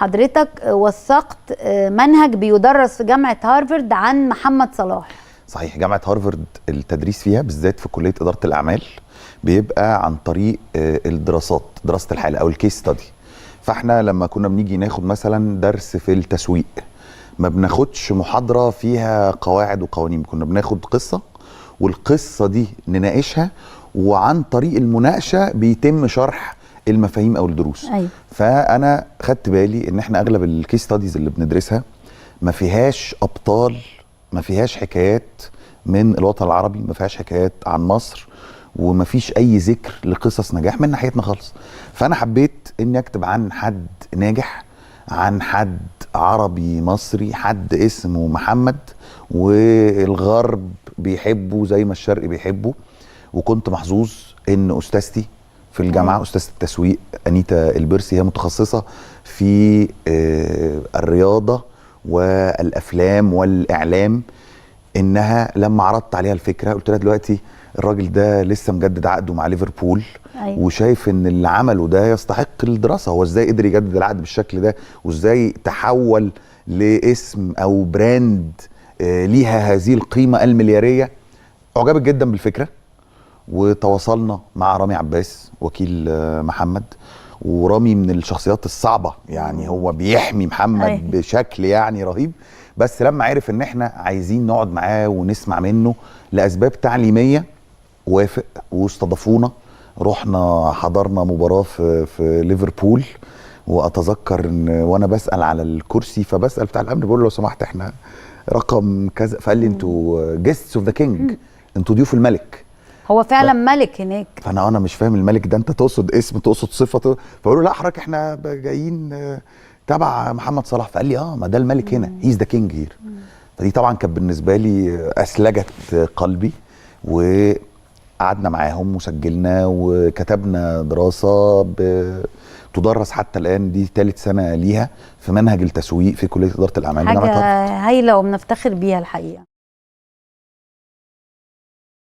حضرتك وثقت منهج بيدرس في جامعة هارفارد عن محمد صلاح. صحيح، جامعة هارفارد التدريس فيها بالذات في كلية إدارة الأعمال بيبقى عن طريق الدراسات، دراسة الحالة أو ال case study. فاحنا لما كنا بنيجي ناخد مثلا درس في التسويق، ما بناخدش محاضرة فيها قواعد وقوانين، كنا بناخد قصة، والقصة دي نناقشها، وعن طريق المناقشة بيتم شرح المفاهيم أو الدروس. فأنا خدت بالي إن احنا أغلب ال case studies اللي بندرسها ما فيهاش أبطال، ما فيهاش حكايات من الوطن العربي، ما فيهاش حكايات عن مصر، وما فيش اي ذكر لقصص نجاح من ناحيتنا خالص. فانا حبيت اني اكتب عن حد ناجح، عن حد عربي مصري، حد اسمه محمد، والغرب بيحبه زي ما الشرق بيحبه. وكنت محظوظ ان استاذتي في الجامعه، استاذه التسويق انيتا البرسي، هي متخصصة في الرياضة والافلام والاعلام، انها لما عرضت عليها الفكرة قلت لها دلوقتي الراجل ده لسه مجدد عقده مع ليفربول وشايف ان اللي عمله ده يستحق الدراسه، هو ازاي قدر يجدد العقد بالشكل ده، وازاي تحول لاسم او brand ليها هذه القيمة الملياريه. اعجبت جدا بالفكرة، وتواصلنا مع رامي عباس وكيل محمد. ورامي من الشخصيات الصعبة، يعني هو بيحمي محمد بشكل يعني رهيب، بس لما عرف ان احنا عايزين نقعد معاه ونسمع منه لاسباب تعليمية وافق، واستضافونا. رحنا حضرنا مباراة في ليفربول، واتذكر ان وانا بسال على الكرسي، فبسال بتاع الامن بقول له لو سمحت احنا رقم كذا، فقال لي انتوا guests of the king، انتوا ضيوف الملك. هو فعلا ملك هناك. فانا مش فاهم، الملك ده انت تقصد اسم، تقصد صفه؟ فاقول له لا حضرتك احنا جايين تبع محمد صلاح. فقال لي اه، ما ده الملك هنا، he's the king here. فدي طبعا كانت بالنسبة لي اثلجت قلبي، وقعدنا معاهم وسجلنا وكتبنا دراسة تدرس حتى الان، دي ثالث سنة ليها في منهج التسويق في كليه ادارة الاعمال بجامعة حاجة هارفارد. هايلة وبنفتخر بيها الحقيقه.